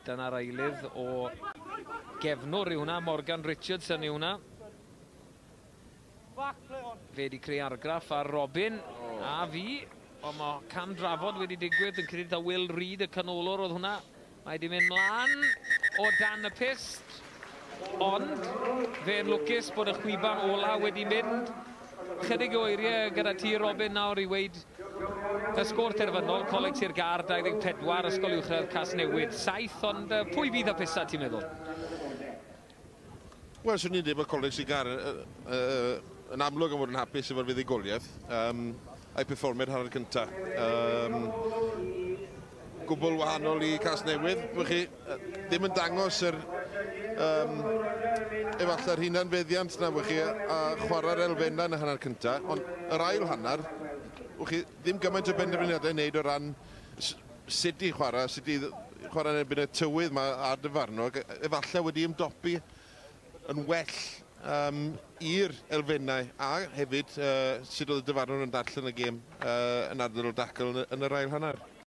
Dyna'r eilydd o gefnwr yw hwnna, Morgan Richardson yw hwnna. Fe wedi creu argraff ar Robin a fi, ond mae cam drafod wedi digwydd yn credu taw Will Reid y canolwr oedd hwnna. Mae wedi mynd mlaen o dan y pyst, ond fe'n lwcus bod y chwiban ola wedi mynd. Chydig o eiriau gyda ti, Robin, nawr i weud y sgôr terfynol, Coleg Sir Gâr 24, Ysgol Uwchradd Casnewydd 7, ond pwy fydd hapusa, ti'n meddwl? Wel, swn i'n dweud bod Coleg Sir Gâr yn amlwg yn fod yn hapus efo'r fuddugoliaeth a'i perfformiad hanner cyntaf. Gwbl wahanol i Casnewydd, chi, ddim yn dangos yr efallai'r hunan feddiant na chi, a chwarae'r elfennau yn y hanner cyntaf, ond yr ail hanner, chi, ddim gymaint o benderfyniadau i wneud o ran sut i chwarae, sut i chwarae yn erbyn y tywydd yma a'r dyfarnwr, efallai wedi ymdopi yn well i'r elfennau a hefyd sut oedd y dyfarnwr yn darllen y gêm yn ardal o dacl yn yr ail hanner.